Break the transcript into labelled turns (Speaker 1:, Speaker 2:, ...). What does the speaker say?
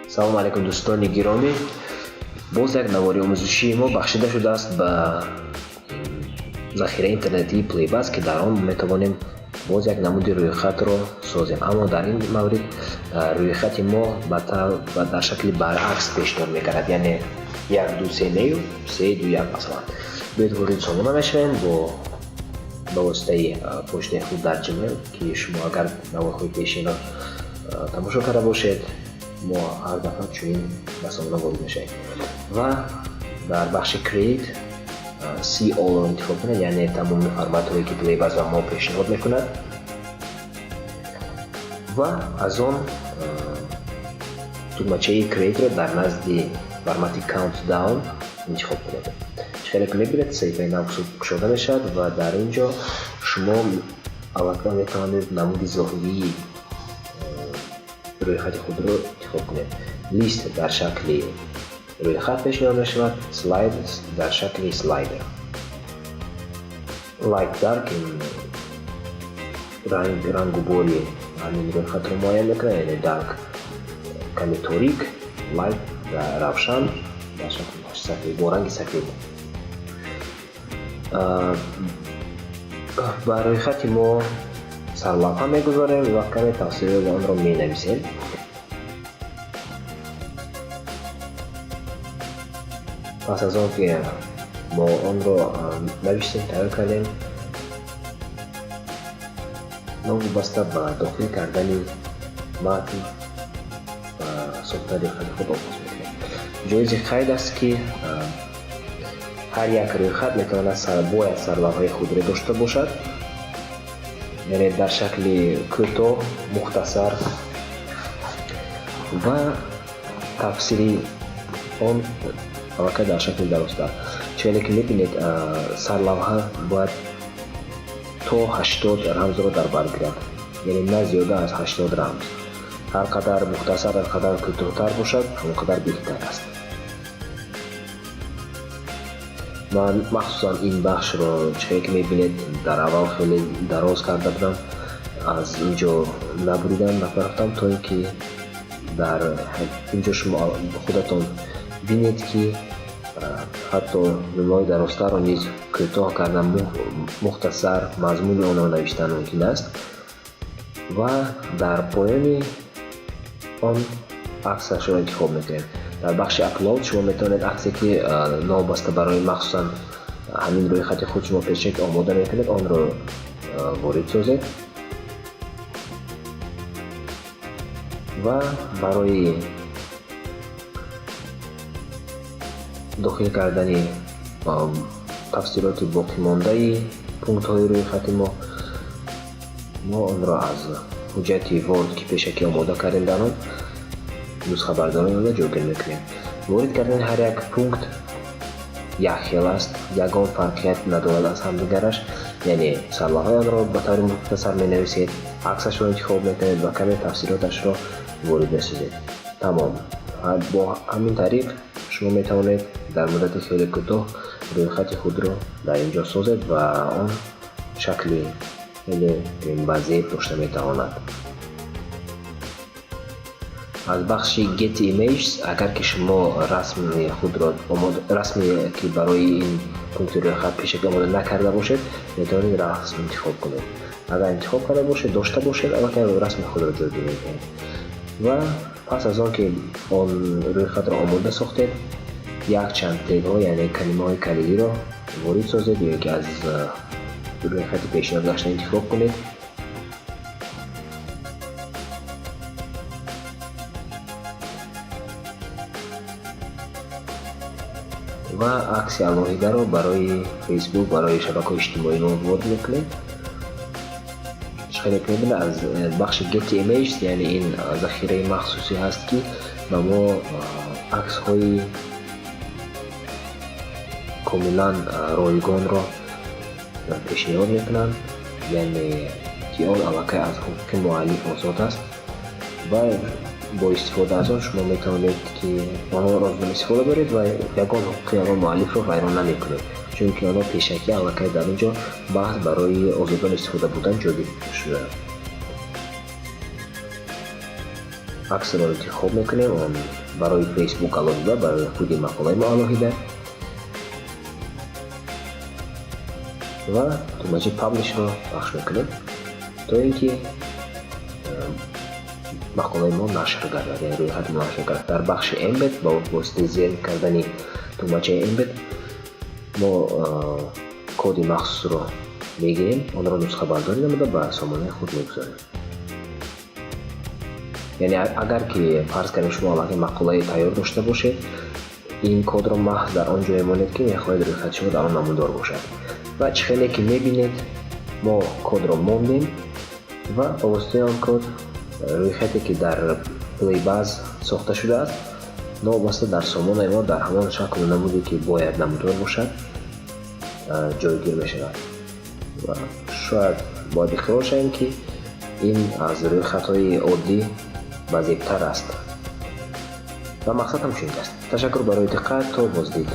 Speaker 1: Салому алайкум, дӯстони гиромӣ! Боз як навори омӯзишии мо бахшида шудааст ба захираи интернетии Playbuzz, ки дар он метавонем боз як намуди рӯйхатро созем. Аммо дар ин маврид рӯйхати мо дар шакли баръакс пешниҳод мекард, яъне як, ду, се нею се, ду, як масалан. Биёед, ворид сомона мешавем ба воситаи почтаи худ дар Gmail, ки шумо агар наворҳои пешинро тамошо карда бошед, мо ҳар дафъа чунин ба сомона ворид мешавем ва дар бахши Create See All-ро интихоб кунед, яъне тамоми форматҳое, ки Playbuzz ба мо пешниҳод мекунад, ва аз он тугмачаи Create-ро дар назди формати Countdown интихоб кунед. Хеле ки мебинед, саҳифаи нав кушода мешавад ва дар ин ҷо шумо аллакай метавонед намуди зоҳирии рӯйхати худро интихоб кунед. List дар шакли рӯйхат пешниҳод мешавад, Slides дар шакли слайдер, Light, Dark ин рангу бори ҳамин рӯйхатро муайян мекунад, яъне Dark каме торик, Light равшан, дар шакли бо ранги сафед. Ба рӯйхати мо сарлавҳа мегузорем ва каме тавсироти онро менависем. Пас аз он ки мо онро навиштем, тайёр кардем, новобаста ба дохил кардани матн ба сохтани рӯйхати худ оғоз мекунем. Ҷоизи қайд аст, ки ҳар як рӯйхат метавонад, бояд сарлавҳаи худро дошта бошад, яъне дар шакли кӯтоҳ, мухтасар, ва тафсири он аллакай дар шакли дарозтар. Чунене ки мебинед, сарлавҳа бояд то 80 рамзро дар бар гирад, яъне на зиёда аз 80 рамз. Ҳар қадар мухтасар, ҳар қадар кӯтоҳтар бошад, ҳамон қадар беҳтар аст. Ман махсусан ин бахшро, чунене ки мебинед, дар аввал хеле дароз карда будам, аз ин ҷо набуридам, напарафтам, то ин ки дар ин ҷо шумо худатон бинед, ки ҳатто ҷумлаҳои дарозтарро низ кӯтоҳ кардан, мухтасар мазмуни онро навиштан мумкин аст. Ва дар поёни он аксашро интихоб мекунем. Дар бахши Upload шумо метавонед аксе, ки новобаста барои махсусан ҳамин рӯйхати худ шумо пешак омода мекунед, онро ворид созед. Ва барои дохил кардани тафсилоти боқимондаи пунктҳои рӯйхати мо онро аз ҳуҷҷати Word, ки пешакӣ омода кардем, дар он нусхабардории онро ҷойгир мекунем. Ворид кардани ҳар як пункт якхел аст, ягон фарқият надорад аз ҳамдигараш, яъне сарлавҳаи онро ба таври мухтасар менависед, аксашро интихоб мекунед ва каме тафсилоташро ворид месозед. Тамом. Бо ҳамин тариқ шумо метавонед дар муддати хеле кӯтоҳ рӯйхати худро дар ин ҷо созед ва он шакли хеле базеб дошта метавонад. Аз бахши Get Images, агар ки шумо расми худро, расме ки барои ин пункти рӯйхат пешакӣ омода накарда бошед, метавонед расм интихоб кунед. Агар интихоб карда бошед, дошта бошед, аллакай расми худро ҷойгир мекунед. Ва пас аз он ки он рӯйхатро омода сохтед, якчанд тегҳо, яъне калимаҳои калидиро ворид созед ё ки аз рӯйхати пешниҳод гашта интихоб кунед. Ва акси алоҳидаро барои Фейсбук, барои шабакаҳои иҷтимоӣ мо ворид мекунем. Хеле ки мебинед, аз бахши Get Images, яъне ин захираи махсусе ҳаст, ки ба мо аксҳои комилан ройгонро пешниҳод мекунанд, яъне ки он аллакай аз ҳуқуқи муаллиф озод аст ва бо истифода аз он шумо метавонед, ки онҳоро истифода баред ва ягон ҳуқуқи ягон муаллифро вайрон намекунед, чунки онҳо пешакӣ аллакай дар ин ҷо баҳс барои озодона истифода бурдан ҷойгир шудаанд. Аксро интихоб мекунем, он барои Фейсбук алоҳида, барои худи мақолаи мо алоҳида, ва тугмачаи Publish ро пахш мекунем, то ин ки мақолаи мо нашр гардад, яъне рӯйхати мо нашр гардад. Дар бахши Embed ба воситаи зер кардани тугмачаи Embed мо коди махсусро мегирем, онро нусхабардорӣ намуда, ба сомонаи худ мегузорем. Яъне агар ки, фарз кардем, шумо аллакай мақолае тайёр дошта бошед, ин кодро маҳз дар он ҷое монед, ки мехоҳед рӯйхати шумо дар он намудор бошад. Ва чӣ хеле ки мебинед, мо кодро мондем ва ба воситаи он код рӯйхате, ки дар Playbuzz сохта шудааст, новобаста дар сомонаи мо дар ҳамон шаклу намуде, ки бояд намудор бошад, ҷойгир мешавад. Ва шояд бояд иқрор шавем, ки ин аз рӯйхатҳои оддӣ зебтар аст ва мақсад ҳам чунин аст. Ташаккур барои диққат, то боздид.